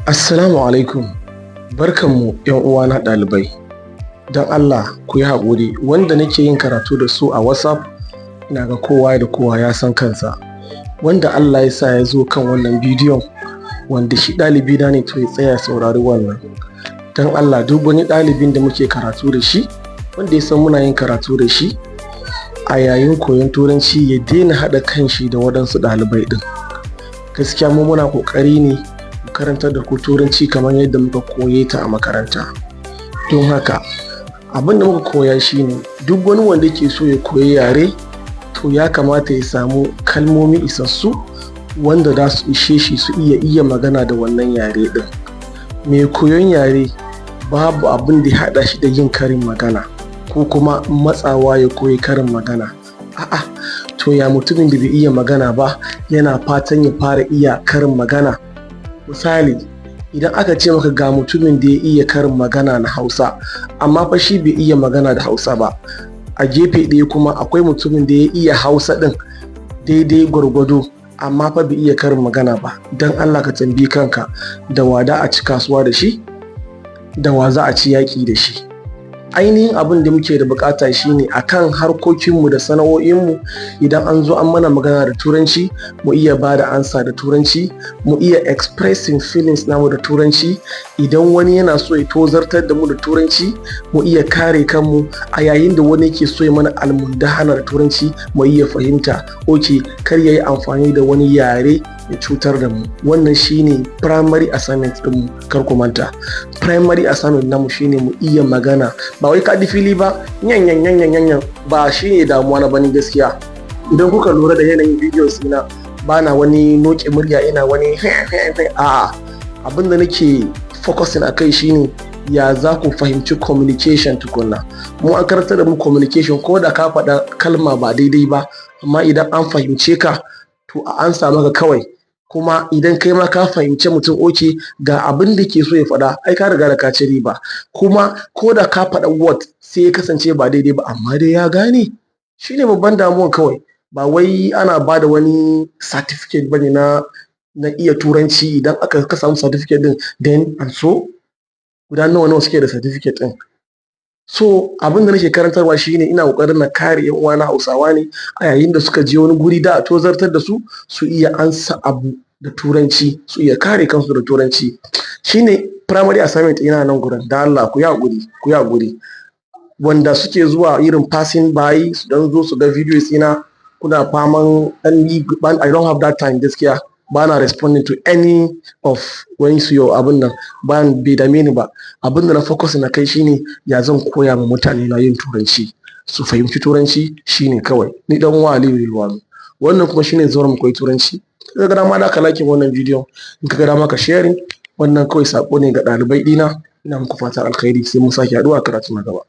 Assalamu alaikum. Barkanmu 'yan uwana ɗalibai. Don Allah ku yi haƙuri, wanda nake yin karatu da su a WhatsApp, ina ga kowa da kowa ya san kansa. Wanda Allah ya sa ya zo kan wannan bidiyon, wanda shi ɗalibina ne, to ya tsaya ya saurari wannan. Don Allah, duk wani ɗalibin da muke karatu da shi, wanda ya san muna yin karatu da shi a yayin koyon Turanci, ya daina haɗa kanshi da waɗansu ɗalibai ɗin. Gaskiya mu muna ƙoƙari ne mu karantar da ku Turanci kamar yadda muka koye ta a makaranta. Don haka, abin da muka koya shine, duk wani wanda ke so ya koyi yare, to ya kamata ya samu kalmomi isassu wanda za su ishe shi su iya magana da wannan yare ɗin. Mai koyon yare, babu abin da ya haɗa shi da yin karin magana ko kuma matsawa ya koyi karin magana. A'a, to ya mutumin da bai iya magana ba yana fatan ya fara iya karin magana? Misali, idan aka ce maka ga mutumin da ya iya karin magana na Hausa, amma fa shi bai iya magana da Hausa ba. A gefe ɗaya kuma akwai mutumin da ya iya Hausa ɗin daidai gwargwado, amma fa bai iya karin magana ba. Don Allah ka tambayi kanka, da wa za a ci kasuwa da shi? Da wa za a ci yaƙi da shi? Ainihin abin da muke da buƙata shine, akan harkokinmu da sana'o'inmu, idan an zo an mana magana da Turanci, mu iya ba da ansa da Turanci, mu iya expressing feelings namu da Turanci. Idan wani yana so ya tozartar da mu da Turanci, mu iya kare kanmu. A yayin da wani yake so ya mana almundahana da Turanci, mu iya fahimta, ok, kar ya yi amfani da wani yare ya cutar da mu. Wannan shine primary assignment ɗinmu. Kar ku manta, primary assignment namu shine mu iya magana. Ba wai kaɗi fili ba, yan yan yan yan yan, ba shine damuwa na bani gaskiya. Idan kuka lura da yanayin videos ina, ba na wani noke murya ina wani a'a. Abin da nake focusing a kai shine ya za ku fahimci communication tukunna. Mu an karantar da mu communication, ko da ka faɗa kalma ba daidai ba, amma idan an fahimce ka, to a ansa maka kawai. Kuma idan kai ma ka fahimci mutum, okay, ga abin da ke so ya faɗa, ai ka riga da ka ci riba. Kuma ko da ka faɗa word sai ya kasance ba daidai ba, amma dai ya gane, shine babban damuwan kawai. Ba wai ana ba da wani certificate bane na iya Turanci. Idan aka ka samu certificate din, then and so guda nawa nawa suke da certificate din? So abin da nake karantarwa shine, ina kokarin na kare yan uwana Hausawa ne a yayin da suka je wani guri da a tozartar da su, su iya ansa abu da Turanci, su iya kare kansu da Turanci. Shine primary assignment ina nan gurin. Da Allah ku yi hakuri, ku yi hakuri. Wanda suke zuwa irin passing by su dan zo su ga videos ina, kuna faman dan, I don't have that time gaskiya. Ba na responding to any of wani su yau, abin nan ba bai dame ni ba. Abin da na focus na kai shine ya zan koya ma mutane na yin Turanci, su fahimci Turanci, shine kawai. Ni dan uwa Aliyu Rilwanu, wannan kuma shine zuwar mu koyi Turanci. Ka ga dama da ka like wannan bidiyon, in ka ga dama ka sharing. Wannan kawai sako ne ga ɗalibai ɗina. Ina muku fatan alkhairi, sai mun sake haɗuwa karatu na gaba.